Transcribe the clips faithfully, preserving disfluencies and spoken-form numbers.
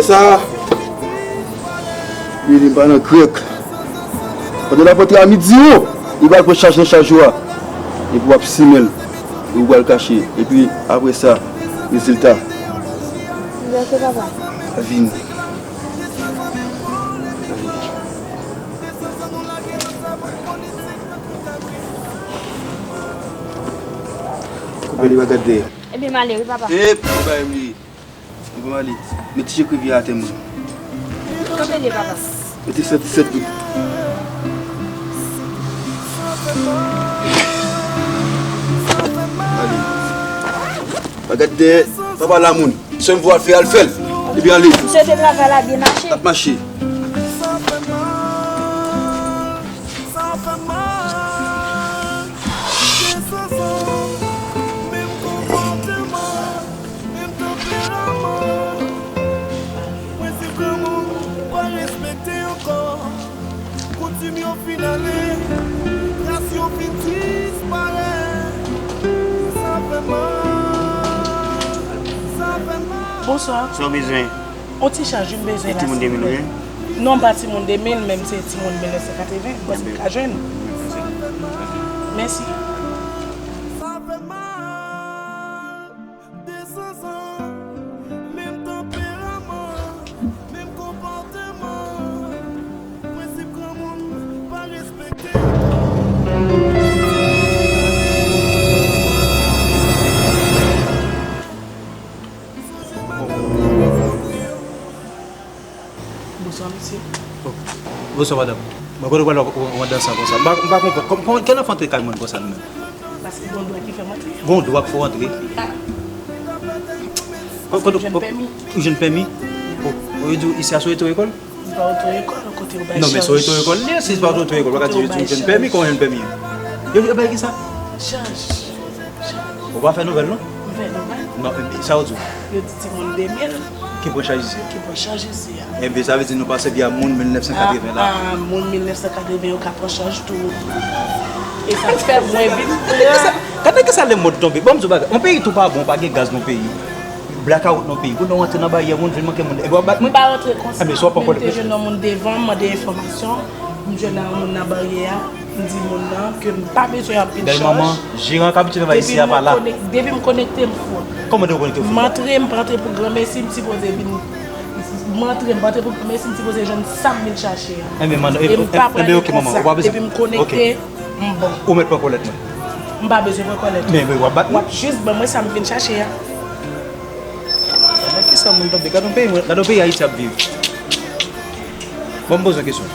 Sa, li pa nan krèk. Pandan l ap antre a midi, yo, li pral pran chaj nan chaj ou a. Epi w ap simen l. Epi w pral kache. Epi, apre sa, rezilta. Vini. Koupe li, pa gade. Ebyen, m ale wi, papa. Ep, ou bay m li. Ou bay m li. Met ti je krivi a atè, mwen. Kanpe li, papa. Mete sèt, sèt goud. Ale. Pa gade dèyè, pa pale a moun. Sèl vwa fè al fè l. Epi ale. Misye te travay la byen mache. L ap mache. Sa fè mal, de sanzan, menm konpòteman, menm tanperaman. Prensip granmoun pa respekte ankò. Koutim yo fin ale, tras yo fin disparèt. Sa fè mal, sa fè mal. Bonswa. Sa w bezwen? On ti chaj, wi, m bezwen la, silvouplè. E timoun de mil ou ye? Non, m pa timoun de mil, men m se timoun mil nèf san katreven. M panse m ka jwenn. Mèsi. Sa fè mal, de sanzan, menm tanperaman, menm konpòteman, prensip granmoun pa respekte ankò. Bonswa, mesye. Oh. Bonswa, madanm. Mwen konnen w pral w, w andan sa konsa. M pa, m pa konprann. Kòm, kòman, ki lè w antre kay moun konsa, nou menm? Paske gon dwa ki fè m antre. Gon dwa k fè w antre? Paske m jwenn pèmi. Ou jwenn pèmi? Oh, yo di w isi a se oto ekòl? M pa oto ekòl, kote yo bay chaj. Non, men se oto ekòl li ye, si se pa oto ekòl, w pa ka di yo di w jwenn pèmi, kòman w jwenn pèmi? Yo, yo bay ki sa? Chaj. Ou pa fè nouvèl, non? M fè nouvèl. Non, e, sa yo di w? Yo di timoun de mil. Ki pran chaj isi? Ki pran chaj isi a. Enben, sa vle di nou pa sèvi a moun mil nèf san katreven la. A, a, moun mil nèf san katreven yo ka pran chaj tou. E sa k fè mwen vin pran. Gade ki sa, gade ki sa lemond tonbe. Bon, m di w bagay. Yon peyi tou pa bon, pa gen gaz nan peyi. Blakawout nan peyi. Kounye a w antre nan baryè moun, vin manke moun. Epi w ap bat moun. M pa rantre konsa. Enben, si w ap pran kòlèt, mesye. Men m te jwenn yon moun devan m mande enfòmasyon. M jwenn yon moun nan baryè a. M di moun nan ke m pa bezwen anpil chaj. Bèl manman, jeran k abitye travay isi a pa la. Depi m konek-, depi m konekte, m fwot. Kòman w konekte w fwot? M antre, m pa antre pou granmesi, m sipoze vin. M antre, m pa antre pou granmesi, m sipoze jwenn sa m vin chache a. Enben, manman, e, e, enben, oke, manman, ou pa bezwen. Depi m konekte, m bon. Ou mèt pran kòlèt mwen. M pa bezwen pran kòlèt. Men, men, w ap bat mwen. W ap jis ban mwen sa m vin chache a. Nan kisa moun tonbe? Gade yon peyi, gade yon peyi Ayiti ap viv. Bon, m poze w kesyon.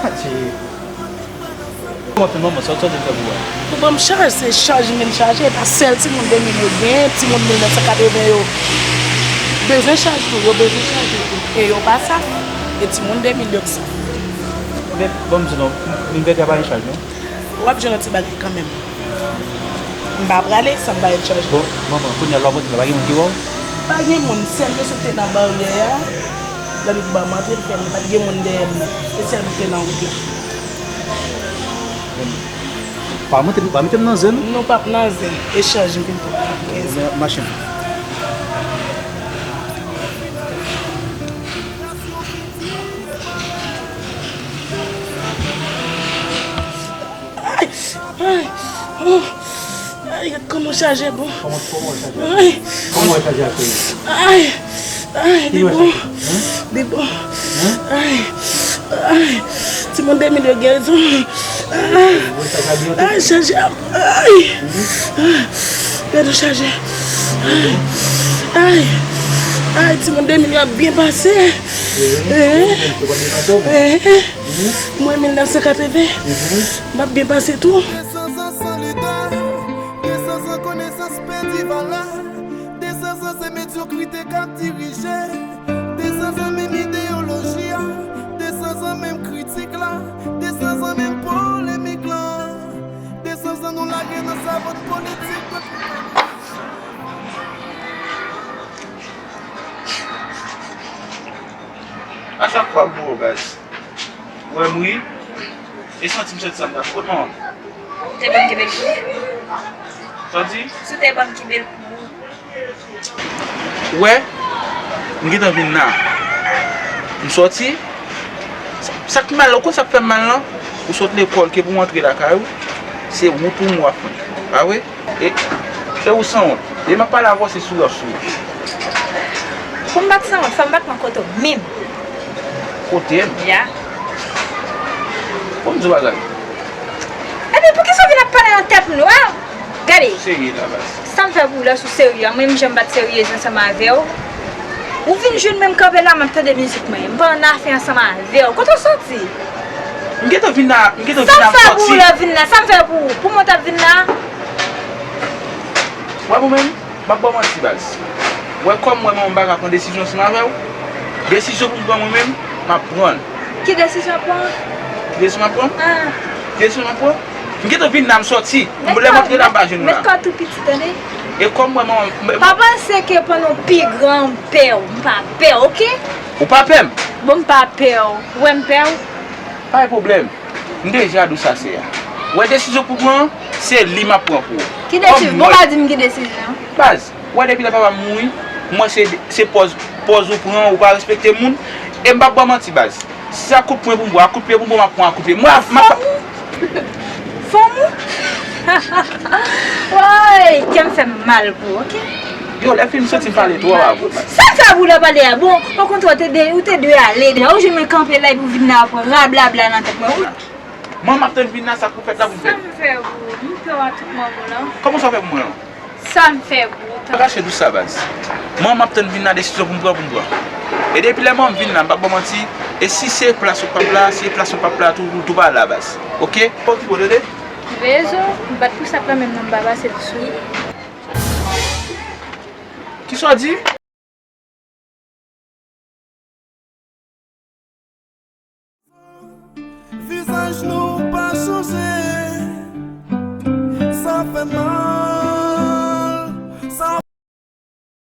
Adje. Kòman fè manman, sa w sòti fè pou ou a? Pou ban m chaj, se chaj m vin chaje, e pa sèl timoun de mil yo gen, timoun mil nèf san katreven yo bezwen chaj tou, yo bezwen chaj tou. E yo pa sa, e timoun de mil yo k sa. Men, ban m di w non, m vin fè travay chaj non. W ap jwenn yon ti bagay kanmenm. M pa prale san m pa al chanje. Bon, manman, kounye a lè w ap antre la, pa gen moun ki wè w? Pa gen moun, sèl mesye ki te nan baryè a, lè li t ban m antre, li fè m, pa t gen moun dèyè m non. Se sèl mwen ki te nan wout la. Pa mete, pa mete m nan zen. Non, w p ap nan zen. Echanj m vin pran. Mache. Ay, ay, oh, ay, gad kòman chaje bon. Kòman, kòman chaje? Ay. Kòman chaje a fè? Ay, ay, li bon. Li bon. Ay, ay, timoun de mil yo gen rezon. Ay, ay, chaje a, ay. Gade chaje. Ay, ay, timoun de mil yo ap byen pase. Eh, eh. Mwen mil nèf san katreven, m ap byen pase tou. De sanzan solidè, de sanzan konesans pèdi valè, de sanzan se medyokrite k ap dirije, de sanzan menm ideyoloji a, de sanzan menm kritik la, de sanzan menm polemik la, de sanzan nou lage nan savann politik. A chak fwa m wè w, baz. Ou wè m ri, e santi m soti sa m t ap fout non. Ou te ban m kenbe l pou ou. Sa w di? Si w te ban m kenbe l pou ou. Ou wè? M gentan vin la. M sòti. Sa, sa k mal, ou konn sa k fè m mal lan? Ou sot lekòl, ke pou w antre lakay ou, se wout ou m w ap pran. Pa vre? E, e ou sanwont. E m ap pale avè w, se souri w ap souri. Pou m pa t sanwont, fò m pa t pran kote w menm. Kote m? Ya. Bon, m di w bagay. Epi, poukisa w vin ap pale nan tèt mwen? Gade. Serye la, baz. Sa m fè pou w la sou serye a? Mwen menm jan m pa t serye ansanm avè w. Ou vin jwenn mwen m kanpe la, m ap tande mizik mwen. M pa annafè ansanm avè w. Kote w soti? M gentan vin la, m gentan vin la, m sòti. Sa m fè pou w la vin la? Sa m fè pou ou? Pou mwen t ap vin la? Wè mwen menm, m ap ba w manti, baz. Wè kòm mwen menm m pa ka pran desizyon ansanm avè w. Desizyon pou m pran mwen menm, m ap pran l. Ki desizyon w ap pran? Ki desizyon m ap pran? Ah. Ki desizyon m ap pran? M gentan vin la, m sòti. Lè m antre la, m pa jwenn ou la. Met kò tou piti, tande? E kòm mwen, mwen, mwen, pa panse ke pandan w pi gran, m pè w. M pa pè w, oke? Ou pa pè m? Bon, m pa pè w. Ou wè m pè w? Pa gen pwoblèm. M deja di w sa se a. Ou wè desizyon pou pran, se li m ap pran pou ou. Ki desizyon? Bon, pa di m ki desizyon. Baz, ou wè depi lè papa m mouri, mwen se, se pòz, pòz ou pran, ou pa respekte moun, e m p ap ba w manti, baz. Si se ak kout pwen pou m ba w, ak kout pye pou m ba w, m ap pran ak kout pye. Mwen, m ap... Fanm ou? Woy, kè m fè m mal pou ou, oke? Yo, lè fim soti m pale twò avè w. Sa m fè pou w la pale a? Bon, okontrè, ou te de, ou te dwe ale deja. Ou jwenn mwen kanpe la epi w vin la ap rablabla nan tèt mwen. Mwen, m ap tann vin la, sa k pou fèt la pou m fè. Sa m fè pou ou? M pè w a tout mòbo lan. Kòman sa w fè pou mwen an? Sa m fè pou ou? Pa kache dous sa, baz. Mwen, m ap tann vin la, desizyon pou m pran, pou m pran. E depi lè mwen m vin la, m p ap ba w manti, e si se plas ou p ap la, si se plas ou p ap la, tou, tou, tou pa la, baz. Oke? Fò w ki bo tande? Veye zo, bat pou sa k nan menm nan m pa pase l sou. Kisa w di? Vizaj nou pa chanje, sa fè mal.